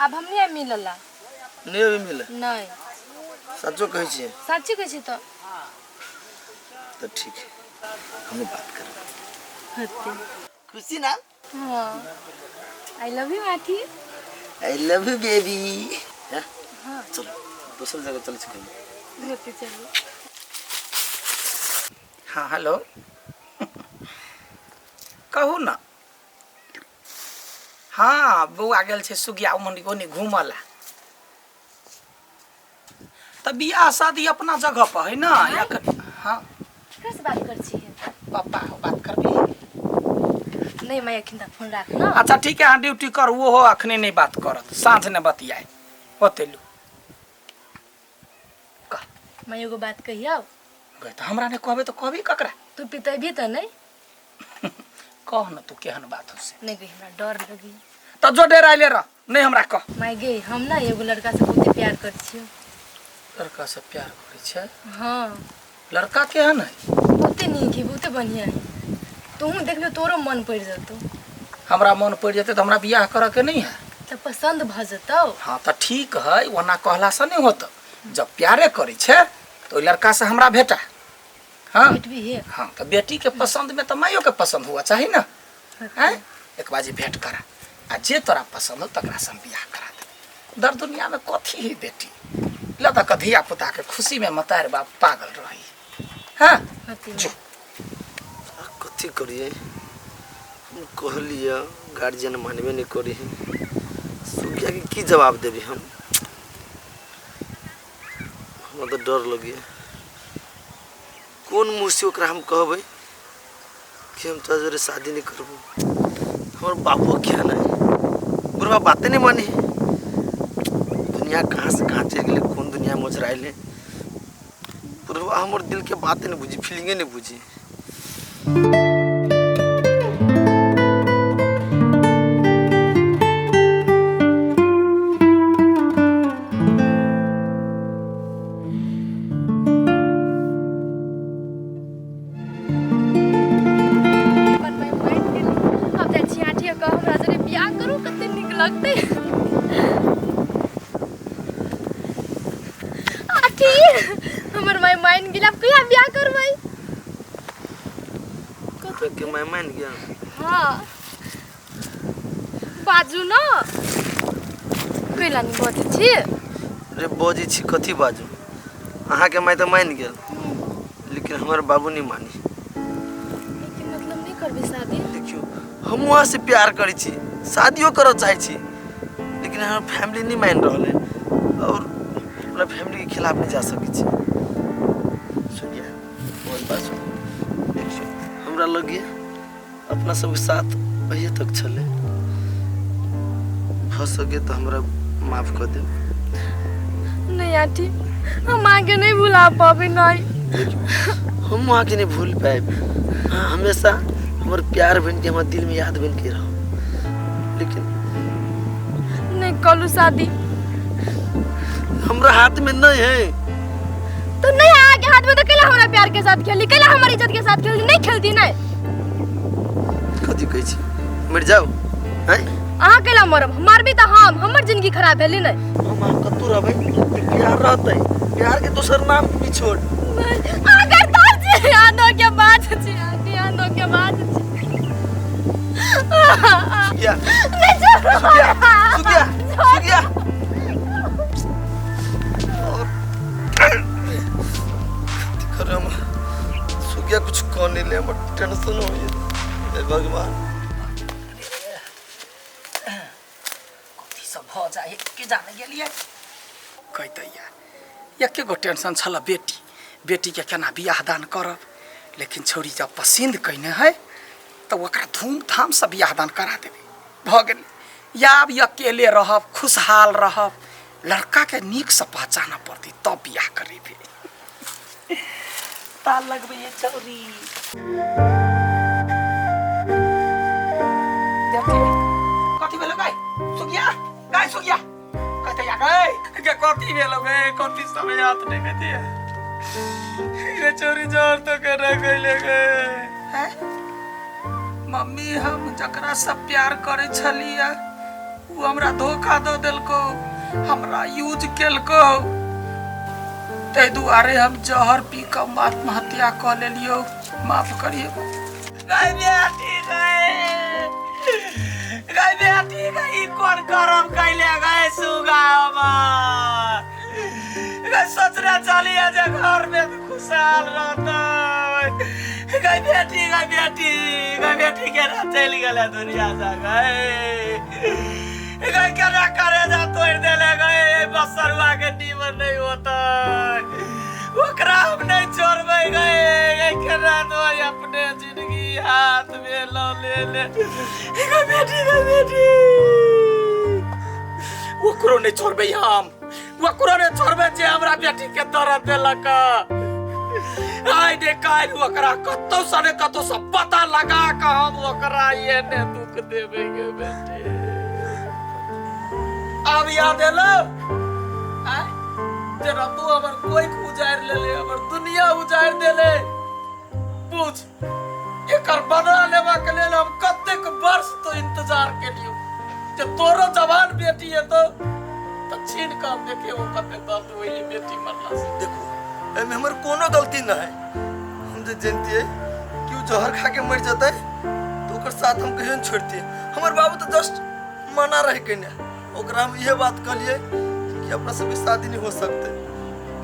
आब हम नहीं मिलला। नहीं अभी मिले? नहीं। सचो कहै छियै? सच्ची कहै छी। तऽ तऽ ठीक है, हमहूँ बात करब। होते। खुशी ना? हाँ, I love you आठी। I love you baby. हाँ, चलो दोसर जगह चलै छी घूमे। होते, चलू। हाँ, हेलो, कहू ने। हाँ, बौआ गेल छै सुगिया उमनी ओनी घूमऽ ला। तऽ बियाह शादी अपना जगह पर है ना या हाँ। ककरा से बात कर छी? पापा हो, बात करबी? नहीं मैं अखन तक फोन राख ना। अच्छा ठीक है, अहाँ ड्यूटी करू। ओहो अखने नहीं बात करत, साँझ ने बतियाए बतेलू। कह। मैं एगो बात कहियौ? गए तऽ हमरा नहि कहबे तऽ कहबी ककरा? तू पितेबी तऽ नहीं? कह न तू, केहन बात हो से। नहीं गई, हमरा डर लगी। तऽ जो डेराइले रह, नहीं हमरा कह। माय गे, हम ना एगो लड़का से बहुते प्यार कर छियो। लड़का से प्यार करै छै? हाँ। लड़का केहन है? बहुते नीक है, बहुते बढ़िया है। तोहू देखबे तोरो मन पड़ि जेतौ। हमरा मन पड़ि जेतै तऽ हमरा बियाह करऽ के नहीं है? तऽ पसंद भऽ जेतौ। हाँ तऽ ठीक है, ओना कहला से नहीं होत। जब प्यारे करै छै तऽ ओहि लड़का से हमरा भेटा। हाँ। भेटबी हे? हाँ, तऽ बेटी के पसंद में तऽ माइयो के पसंद हुआ चाही ना। हैं, एक बाजी भेंट करा आ जे तोरा पसंद हो तकरा से हम बियाह करा दे। दर दुनिया में कथी है बेटी ल तऽ धिया पुता के खुशी में मतार बाप पागल रही। हाँ। होती। जो। आ कथी करिए? हम कहलिए, गार्जियन मानबे नहीं करी है। सुगिया के की जवाब देबी हम? हमरा तऽ डर लगिए। कोन मुँह से ओकरा हम कहबै कि हम तोरा जोरे शादी नहीं करबो? हमर बाबू क्या नहीं, बुढ़वा बाते नहीं मानी। दुनिया कहाँ से कहाँ चलि गेलै, कोन दुनिया में ओझराइले। बुढ़वा हमर दिल के बाते नहीं बुझी, फीलिंगे नहीं बुझी। अपन माय मानि गेली। आब जाइ छी आठिए कऽ, हमरा जरे बियाह करू, कते नीक लगतै। आठी, हमर माय मानि गेल। आब कहिया बियाह करबै? अहाँके माय मानि गेल? हाँ, बाजू न, कैला नहि बजै छी? रे, बजै छी, कथी बाजू? अहाँके माय तऽ मानि गेल, लेकिन हमर बाबू नहीं मानी। लेकिन मतलब नहीं करबै शादी? देखियौ, हम वहाँ से प्यार करै छी, शादियो करऽ चाहै छी, लेकिन हमर फैमिली नहीं मानि रहल है और अपना फैमिली के खिलाफ नहीं जा सकै छी। सुनिए, बहुत बात सुनू। देखियौ, हमरा लगिए अपना सबके साथ अहिए तक छलै। भऽ सके तऽ हमरा माफ कऽ देब। नहीं आंटी, हम आगे नहीं भुला पाबे नहीं। हम अहाँके नहीं भूल पाएब। अहाँ हमेशा हमर प्यार बनिके हमर दिलमे याद बनिके रहब, लेकिन नहीं कलू शादी। हमरा हाथमे नहीं है। तो नहीं आगे हाथ में तो कैला हमरा प्यार के साथ खेली, कैला हमारी इज्जत के साथ खेलती? नहीं खेलती नहीं। कथी कहै छी? मरि जाउ हैं? अहाँ कैला मरब? मारबी तऽ हम हमर जिंदगी खराब भेली नहीं। हम अहाँ कतौ रहबै तऽ प्यार रहतै। प्यार के दोसर नाम बिछोड़। अगर तार छी आनो के बात छी आंटी, आनो के बात छी। सुगिया। नहीं, छोड़ो। सुगिया, सुगिया, सुगिया। और कथी हम? सुगिया कुछ कह नहीं ले, हमर टेंशन हो गेल। हे भगवान! कथी सब भऽ जाइ के जाने गेलियै। कहितैया, एके गो टेंशन छल, बेटी। बेटीके केना बियाह दान करब। लेकिन छौड़ी जब पसन्द कयने है तऽ ओकरा धूमधामसँ बियाह दान करा देबै, भऽ गेलै। या आब अकेले रहब, खुशहाल रहब। लड़काके नीकसँ पहचानऽ पड़तै, तब बियाह करेबै। ताल लगबै छौड़ी। कथी भेलो गाय सुगिया? गाय सुगिया, कथी गाय के कथी भेलो गे? कथी समय हाथ नहीं कथी है रे? चोरी जोर तो कर गइले गे। हैं मम्मी, हम जकरा से प्यार करे छलिया ओ हमरा धोखा दऽ देलको, हमरा यूज केलको, ताहि दुआरे हम जहर पी कऽ आत्महत्या कऽ लेलियौ। माफ करिए। गै बेटी, गै, गै बेटी, गै, ई कोन करम कैले गै सुगा हमर? गै, सोचने चलिए जे घर में खुशहाल रहतै। गै बेटी, गै बेटी, गै बेटी, केना चलि गेलै दुनिया से गै? गै, केना करेजा तोड़ि देले गै? बसरुआ के नीमन नहि होतै, ओकरा हम नहि छोड़बै गै। गै, केना तो अपने जिंदगी हाथ में लऽ ले ले गै बेटी, गै बेटी। ओकरो नहि छोड़बै हम, ओकरो नहि छोड़बै जे हमरा बेटी के दर्द देलक। आइ ने काल्हि ओकरा कतौ से ने कतौ से पता लगा कऽ हम ओकरा एने दुख देबै गे बेटी। आब याद एलो आय जेना तू हमर कोइख उजाड़ि लेले, हमर दुनिया उजाड़ि देले। बुझ, एकर बदला लेबाक लेल हम कतेक वर्ष तो इंतजार केलियो जे तोरो जवान बेटी हेतो तऽ छीन कऽ हम देखियो कते दर्द होइए बेटी मरला से। देखू, एहिमे हमर कोनो गलती न है। हम जे जनतियै कि ओ जहर खा के मरि जेतै तऽ ओकर साथ हम कहियो नहि छोड़तियै। हमर बाबू तऽ जस्ट मना रहे केने, ओकरा हम इहे बात कहलियै कि अपना सबके शादी नहीं हो सकते।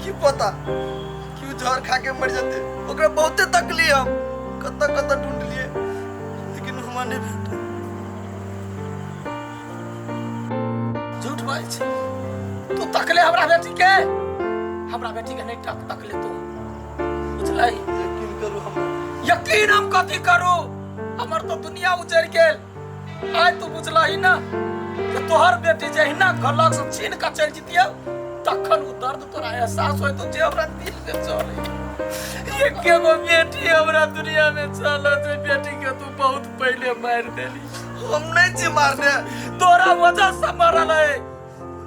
की पता कि ओ जहर खा के मरि जेतै। ओकरा बहुते तकलियै हम, कतऽ कतऽ ढूंढलियै, लेकिन हमरा नहि भेटल। झूठ बाजै छै तू। तकले हमरा बेटी के, हमरा बेटी के नहीं तक तकले तू, बुझलै? यकीन करू हमरा। यकीन हम कथी करू? हमर तो दुनिया उजड़ गेल। आइ तू बुझलही ना कि तोहर बेटी जहिना गलक से छीन के चलि जितियौ तखन ओ दर्द तोरा एहसास होइत जे हमरा दिल में चले। एके गो बेटी हमरा दुनिया में चल जे बेटी के तू बहुत पहले मारि देली। हम नहीं छी मारने। तोरा वजह से मरल है।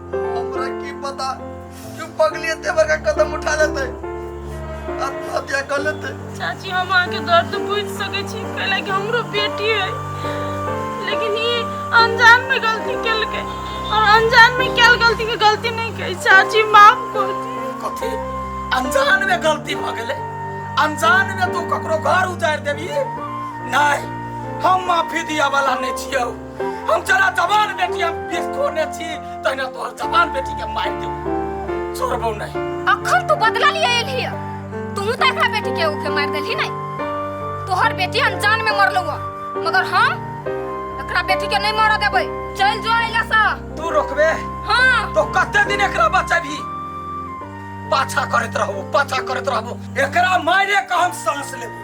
हमरा की पता क्यों पगली एते बड़का कदम उठा लेते, आत्महत्या कर लेते। चाची, हम अहाँके दर्द बुझि सकै छी, कैला कि हमरो बेटी है, लेकिन ई अनजान में गलती केलकै और अनजान में कैल गलती के गलती नहीं कहै। चाची, माफ कर दियौ। कथी अनजान में गलती भऽ गेलै? अनजान में तू ककरो घर उजाड़ि देबही? नहीं, हम माफी दिया वाला नहीं छियौ। हम जरा जवान बेटी हम बेचको ने छी, तहिना तोहर जवान बेटी के मारि देबौ, छोड़बौ नहीं। अखन तू बदला लिए एलही, तू तऽ एकरा बेटी के उखे मारि देलही। नहीं, तोहर बेटी अनजान में मरलौ, मगर हम एकरा बेटी के नहीं मरऽ देबै। चल जो अइला से। तू रोकबे? हाँ। तो कते दिन एकरा बचेबही? पाछा करैत रहबो, पाछा करैत रहबो, एकरा मारे के हम सांस लेबो।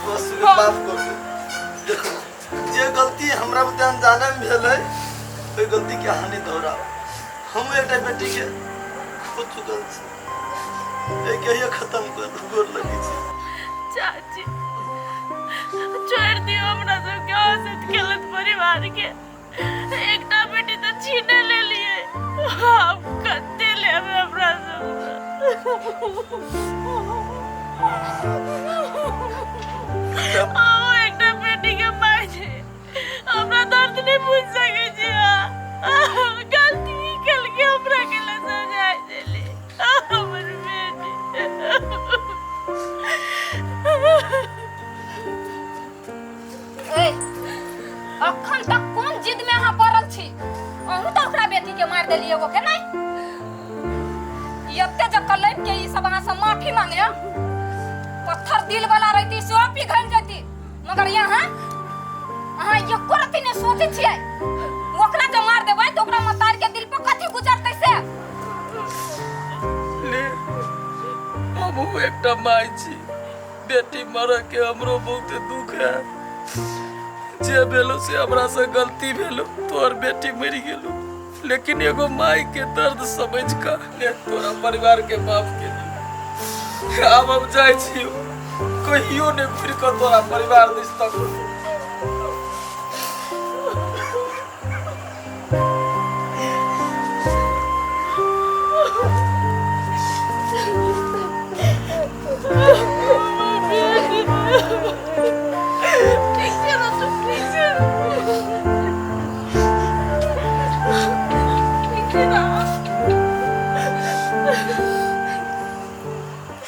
बस, माफ कर दू। देखो, जे गलती हमरा बुते अनजाने में भेल है, ओहि गलती के अहाँ नहि दोहराउ। हम एकटा बेटी के खो चुकल छी, एहिके अहिये खत्म कर दू, गोर लगै छी। चाची, छोड़ि दियौ हमरा सबके हंसैत खेलैत परिवार के। एकटा बेटी तऽ छीने लेलियै, आब कते लेबै हमरा सबसँ? अहूँ एकटा बेटी के माय छै, हमरा दर्द नहि बुझि सकै छी अहाँ? गलती केलकै, हमरा के लए सजाय देली हमर बेटी। ए, अखन तक कोन जिद में अहाँ पड़ल छी? अहूँ तऽ ओकरा बेटी के मारि देलियै एगो के। नहि, ई एते जे कलैप के ई सब अहाँ से माफी मांगे, पत्थर दिल वाला रहती सेहो पिघल जैती, मगर यहाँ अहाँ एको रत्ती नहि सोचै छियै, ओकरा जे मार देबै तऽ ओकरा मतार के दिल पर कथी गुजरतै से। ले, हमहूँ एकटा माय छी, बेटी मरऽ के हमरो बहुते दुख है। जे भेलो से हमरा से गलती भेलो, तोहर बेटी मरि गेलो, लेकिन एगो माय के दर्द समझ कऽ ले तोरा परिवार के माफ केलियो। आब हम जाइ छियो, कहियो नहि घुरि कऽ तोरा परिवार दिस तकबो। ठीक छै ना, तू ठीक छै? देखी ना।